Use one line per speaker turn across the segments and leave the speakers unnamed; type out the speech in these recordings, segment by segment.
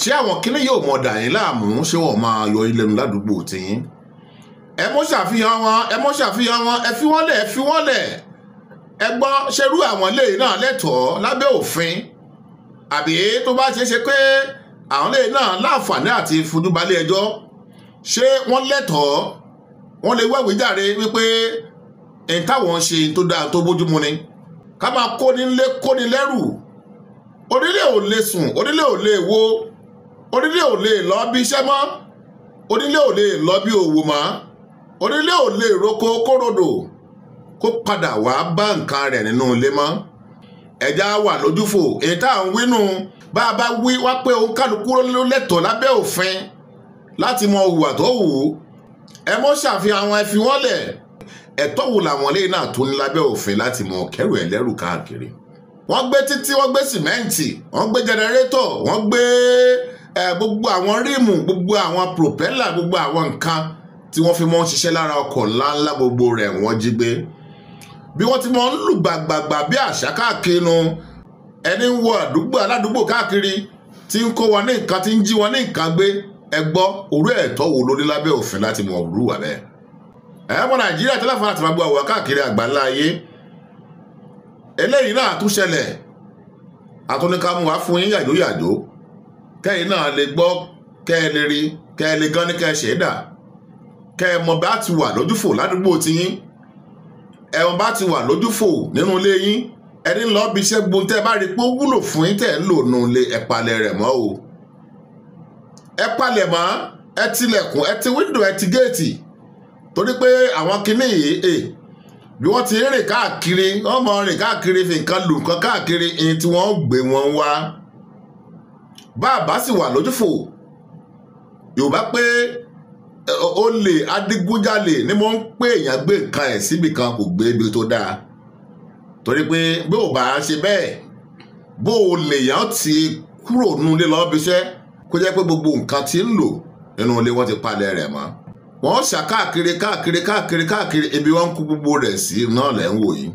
Ṣé àwọn kíní yóò mọ̀ dà yín láàmú? Ṣé wọ́n máa yọ yín lẹ́nu ládùúgbò tiyín? Ẹ mọ́ ṣàfihàn wọn, ẹ mọ́ ṣàfihàn wọn, ẹ fi wọ́n lẹ̀, ẹ fi wọ́n lẹ̀. Ẹ gbọ́, ṣerú àwọn eléyìí náà lẹ́tọ̀ọ́ lábẹ́ òfin? Àbí tó bá ṣeé ṣe pé àwọn eléyìí náà láǹfààní àti fojú balẹ̀ ẹjọ́, ṣé wọ́n lẹ́tọ̀ọ́? Wọ́n lè wáwìí járe wípé ẹ̀ń táwọn ń ṣe tó dáa tó bójúmu ni. Ká máa kóni lé kóni lẹ́rù. Onílé ò lè sùn, onílé ò lè wo, onílé ò lè lọ bí iṣẹ́ mọ́, onílé ò lè lọ bí òwò mọ́, onílé ò lè roko kórodò kó padà wá bá nǹkan rẹ̀ nínú ilé mọ́. Ẹja wà lójúfò, èyí tá à ń wínú bá a bá wí wá pé òun kálukú ló lẹ́tọ̀ọ́ lábẹ́ òfin láti mọ hùwà tó wù ú. Ẹ mọ́ ṣàfihàn àwọn, ẹ fi wọ́n lẹ̀. Ẹ̀tọ́ wo làwọn ilé náà tó ní lábẹ́ òfin láti mọ kẹ́rù ẹlẹ́rù káàkiri? Wọ́n gbé títí, wọ́n gbé sìmẹ́ǹtì, wọ́n gbé jẹnẹrétọ̀, wọ́n gbé gbogbo àwọn ríìmù, gbogbo àwọn pòpẹ́là, gbogbo àwọn nǹkan tí wọ́n fi mọ́ ń ṣiṣẹ́ lára ọkọ̀ ńláńlá, gbogbo rẹ̀ wọ́n jí gbé. Bí wọ́n ti mọ́ ń lù gbàgbàgbà bí àṣà káàkiri nu, ẹni ń wọ àdúgbò aládùúgbò káàkiri tí ń kó wọn ní nǹkan, tí ń jí wọn ní nǹkan gbé. Ẹ gbọ́, orú ẹ̀tọ́ wo ló ní lábẹ́ òfin láti mọ òrú wà bẹ́ẹ̀? Ẹ mọ Nàìjíríà tí láǹfààní àti máa gbọ́ àwọn káàkiri àgbáńlá ayé. Eléyìí náà tún ṣẹlẹ̀, àtúnìkàmù wá fún yín yàjóyàjó, kẹ́yìn náà lè gbọ́, kẹ́ ẹ lè rí, kẹ́ ẹ lè gan ní kẹ́ ẹ ṣe é dà, kẹ́ ẹ mọ bá ti wà lójúfò ládùúgbò tiyín, ẹ mọ bá ti wà lójúfò nínú ilé yín. Ẹni lọ bí iṣẹ́ gbóhùn tẹ́ ẹ bá rí pé ó wúlò fún yín tẹ́ ẹ ń lò nù ilé, ẹ palẹ̀ rẹ̀ mọ́ o. Ẹ palẹ̀ mọ́, ẹ tilẹ̀kùn, ẹ ti wíńdò, ẹ ti géètì, torí pé àwọn kinní yìí bí wọ́n ti rìn káàkiri, wọ́n mọ rìn káàkiri fi nǹkan lù nǹkan káàkiri, ẹni tí wọ́n gbé wọn wá. Bá a bá sì wà lójúfò, Yorùbá pé olè adigunjalè ni mo ń pè èèyàn gbé nǹkan ẹ̀ síbi kan kò gbé ibi tó dáa. Torí pé bí ò bá ṣe bẹ́ẹ̀, bó o lè yàn ti kúrò nínú ilé lọ́ọ́ bíṣẹ́, kó jẹ́ pé gbogbo nǹkan tí ń lò nínú ilé wọ́n ti palẹ̀ rẹ̀ mọ́. Wọ́n ṣà káàkiri káàkiri káàkiri káàkiri, ibi wọ́n ń kó gbogbo rẹ̀ sí náà lẹ́ ń wò yìí.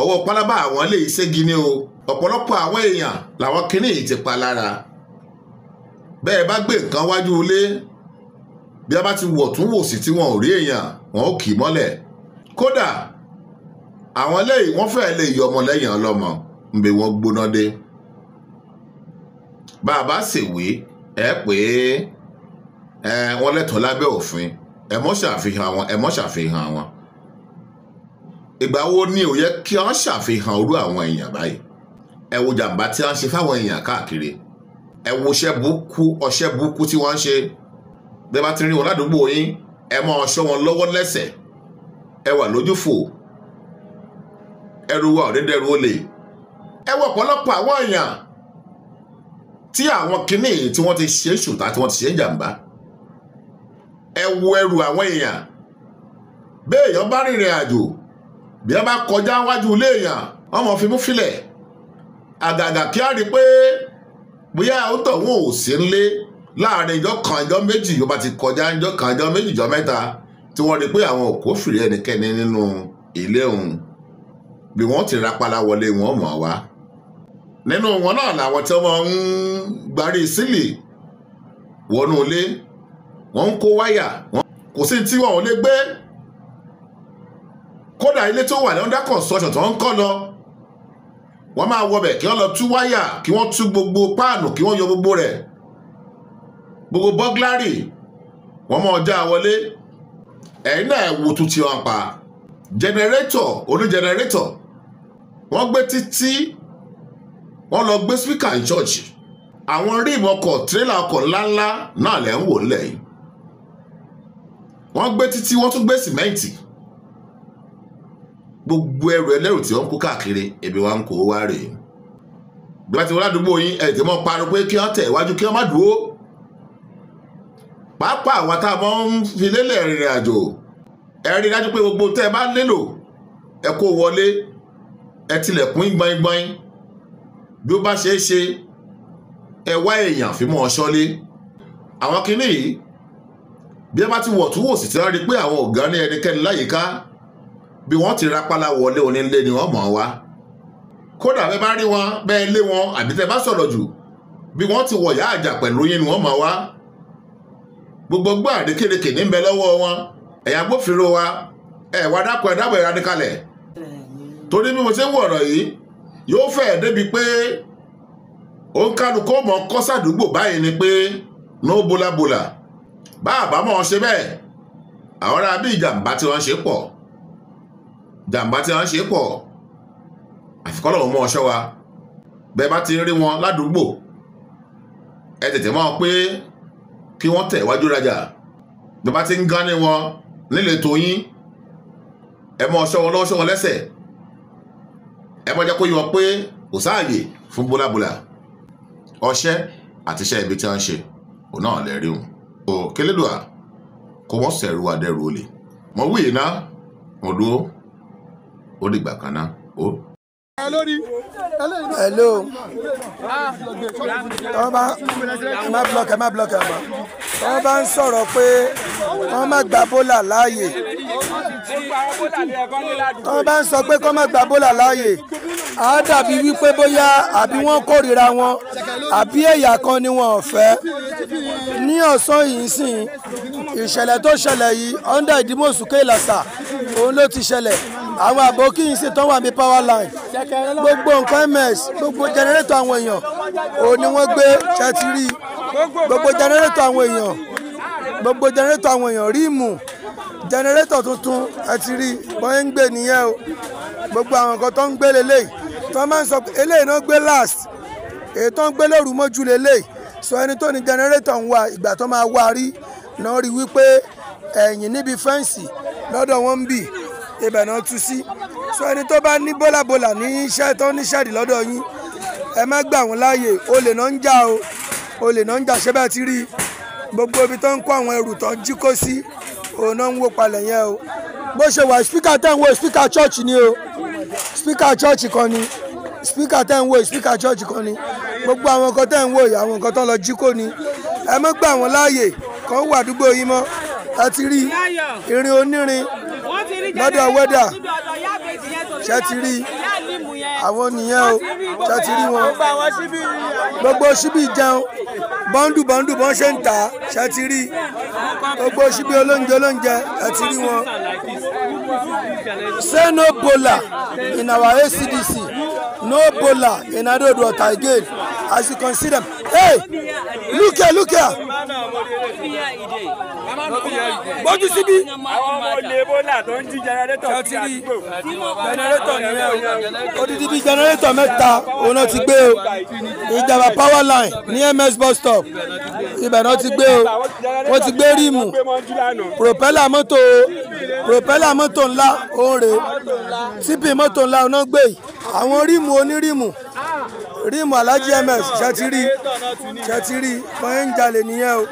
Ọwọ́ pálábá àwọn lè ṣégi ní o. Ọ̀pọ̀lọpọ̀ àwọn èèyàn làwọn kinní yìí ti pa lára. Bẹ́ẹ̀ bá gbé nǹkan wájú ilé, bí a bá ti wọ̀ tún wò sí tí wọn ò rí èèyàn, wọn ò kì í mọ́lẹ̀. Kódà àwọn eléyìí wọ́n fẹ́ẹ́ lè yọ ọmọ lẹ́yìn ọlọ́mọ níbi wọ́n gbóná dé. Bá a bá ṣèwé, ẹ pé ẹ wọ́n lẹ́tọ̀ọ́ lábẹ́ òfin, ẹ mọ́ ṣàfihàn wọn, ẹ mọ́ ṣàfihàn wọn. Ìgbà wo ni ò yẹ kí wọ́n ṣàfihàn irú àwọn èèyàn báyìí? Ẹ wo jàǹbá tí wọ́n ṣe fáwọn èèyàn káàkiri. Ẹ wo iṣẹ́ burúkú, ọṣẹ́ burúkú tí wọ́n ń ṣe. Bí ẹ bá ti rí wọn ládùúgbò yín, ẹ máa ṣọ́ wọn lọ́wọ́ lẹ́sẹ̀. Ẹ wà lójúfò. Ẹrù wa ò ní dẹrù olè. Ẹ wo ọ̀pọ̀lọpọ̀ àwọn èèyàn tí àwọn kinní tí wọ́n ti ṣe ṣùtá, tí wọ́n ti ṣe jàǹbá. Ẹ wo ẹrù àwọn èèyàn. Bí èèyàn bá rìnrìn àjò, bí wọ́n bá kọjá wájú ilé èèyàn, wọ́n mọ̀ fi mú filẹ̀. Àgàgà kí á rí i pé bóyá ó tọ̀ wọ́n ò sí nílé láàrin ìjọ kan ìjọ méjì, yóò bá ti kọjá ìjọ kan ìjọ méjì ìjọ mẹ́ta tí wọ́n rí i pé àwọn ò kó fìrí ẹnikẹ́ni nínú ilé òun, bí wọ́n ti rapala wọlé wọn mọ̀ wá. Nínú wọn náà làwọn tí wọ́n ń gbarí sílì wọnú ilé, wọ́n ń kó wáyà, kò sí tí wọn ò lè gbé. Kódà ilé tó wà ní under construction tó ń kọ́ lọ, wọ́n máa wọbẹ̀ kí wọ́n lọ tú wáyà, kí wọ́n tú gbogbo páànù, kí wọ́n yọ gbogbo rẹ̀, gbogbo bọ́gláàrì wọ́n máa já wọlé. Ẹ̀yin náà wo tún ti wọn pa jẹnẹrétọ̀, oní jẹnẹrétọ̀ wọ́n gbé títí, wọ́n lọ gbé spíkà ní ṣọ́ọ̀ṣì. Àwọn ríìmù ọkọ̀, tírélà ọkọ̀ ńláńlá náà lẹ́ ń wò ńlẹ̀ yìí. Wọ́n gbé títí, wọ́n tún gbé sìmẹ́ǹtì. Gbogbo ẹrù ẹlẹ́rù tí wọ́n ń kó káàkiri, ebi wa ń kó wá rèé. Bí wọ́n ti wọ́n ládùúgbò yín, ẹ̀ tí wọ́n pariwo pé kí wọ́n tẹ̀ iwájú, kí wọ́n má dúró. Pàápàá àwọn tá a máa ń fi lélẹ̀ rìnrìn àjò, ẹ rí i dájú pé gbogbo tẹ́ ẹ bá nílò, ẹ kó wọlé, ẹ tilẹ̀kùn gbọ̀ngbọ̀n. Bí ó bá ṣe é ṣe, ẹ wá èèyàn fi mọ́ ọ ṣọ́lé. Àwọn kinní yìí, bí ẹ bá ti wọ̀ tún wò sí tí wọ́n rí i pé àwọn ọ̀gá ní ẹnikẹ́ni láyìíká, bí wọ́n ti rapala wọlé onílé ni wọ́n mọ̀ wá. Kódà bẹ́ẹ̀ bá rí wọn, bẹ́ẹ̀ lé wọn, àbí tẹ́ bá sọ̀rọ̀ jù, Bí wọ́n ti wọ̀yá àjà pẹ̀lú yín ni wọ́n máa wá. Gbogbo gbọ́ àrékérekè ní ń bẹ lọ́wọ́ wọn. Ẹ̀yin agbófinró wa, ẹ̀ wá dákun, ẹ̀ dábọ̀, ẹ̀ radikalẹ̀. Torí bí mo ṣe ń wọ̀ ọ̀rọ̀ yìí, yóò fẹ́ débi pé òǹkálukú mọ̀ kọ́sàdúgbò báyìí ni pé no bólábólà. Bá àbámọ̀ ṣe bẹ́ẹ̀, àwọn ará bí ìjàmbá tí wọ́n ṣe pọ̀, jàmbá tí wọ́n ṣe pọ̀, àfikọ́ lọ́wọ́ mọ́ ọṣọ́ wa. Bẹ́ẹ̀ bá ti rí wọn ládùúgbò, ẹ tètè mọ̀ pé kí wọ́n tẹ̀ wájú rajà. Bẹ́ẹ̀ bá ti ń gán ní wọn nílé tòyín, ẹ mọ́ ọṣọ́ wọn lọ́wọ́, ṣọ́ wọn lẹ́sẹ̀. Ẹ mọ́ jẹ́ kó yé wọn pé kò sáàyè fún bólábólà. Ọṣẹ́ àti iṣẹ́ ibi tí wọ́n ń ṣe òun náà lè rí wọn. Ò kélédùà kó wọ́n sẹ̀rù adẹ́rù olè. Mo wí iná, mo dúró, ó dìgbà kan ná. Ó.
Hello. Tọ́ bá ẹ má block, ẹ má block, ẹ má. Tọ́ bá ń sọ̀rọ̀ pé wọ́n má gba bólà láàyè. Tọ́ bá ń sọ pé kọ́ má gba bólà láàyè. Á dàbí wípé bóyá àbí wọ́n kórìíra wọn, àbí ẹ̀yà kan ni wọn ò fẹ́. Ní ọ̀sán yìí sìn, ìṣẹ̀lẹ̀ tó ṣẹlẹ̀ yìí under Ìdímọ̀sù Kéèlàsà, òun ló ti ṣẹlẹ̀. Àwọn àbókí yìí sì tán wà ní power line. Gbogbo nǹkan MS, gbogbo jẹnẹrétọ̀ àwọn èèyàn, òun ni wọ́n gbé ṣẹ́tìrì. Gbogbo jẹnẹrétọ̀ àwọn èèyàn, gbogbo jẹnẹrétọ̀ àwọn èèyàn, ríìmù jẹnẹrétọ̀ tuntun ẹ ti rí, bọ́n ń gbé nìyẹn o. Gbogbo àwọn nǹkan tó ń gbé leléyìí, tó máa ń sọ pé eléyìí náà gbé last, èyí tó ń gbé lóru mọ́jú leléyìí. Sọ ẹni tó ní jẹnẹrétọ̀ ń wá, ìgbà tó máa wá rí náà rí wípé ẹ̀yìn níbi fẹ́ǹsì lọ́dọ̀ wọn ń bì, ibẹ̀ náà tú sí. Sọ ẹni tó bá ní bólàbólà ní iṣẹ́ tó ní ṣẹ́ẹ̀dì lọ́dọ̀ yín, ẹ má gbà wọ́n láàyè. Olè náà ń jà o, olè náà ń jà. Ṣé bẹ́ẹ̀ ti rí gbogbo ibi tó ń kó àwọn ẹrù tó ń jí kó sí, òun náà ń wó palẹ̀ yẹn o. Bó ṣe wà, spíkà tẹ́ ń wo, spíkà church ni o, spíkà church kan ni. Spíkà tẹ́ ń wo, spíkà church kan ni. Gbogbo àwọn nǹkan tẹ́ ń wo yìí, àwọn nǹkan tó ń lọ jí kó ni. Ẹ má gbà wọ́n láàyè kàn wà àdúgbò yín mọ́. Ẹ ti rí irin onírin lọ́dọ̀ wẹ́dà, ṣe ti rí àwọn nìyẹn o, ṣe ti rí wọn. Gbogbo síbí jẹun bọ́ńdù bọ́ńdù bọ́n ṣe ń tà, ṣe ti rí gbogbo síbí olóúnjẹ olóúnjẹ, ẹ ti rí wọn. Say no bola in our ACDC, no bola in Ado-Odo Ota again. As you can see them. Hey, look here, look here. Bójú síbí.
Àwọn ọmọ olè bólà tó ń jí jẹnẹrétọ̀
kiri àdúgbò. Jẹnẹrétọ̀ nìyẹn o. Odidi bíi jẹnẹrétọ̀ mẹ́ta òun náà ti gbé o. Ìjàmbá power line ní MS bus stop, ibẹ̀ náà ti gbé o. Wọ́n ti gbé ríìmù, propeller mọ́tò, propeller mọ́tò ńlá òun rèé, típì mọ́tò ńlá òun náà gbé yìí. Àwọn ríìmù oníríìmù, ríìmù Alhaji MS, ṣe ti rí, ṣe ti rí, wọ́n ń jalè nìyẹn o.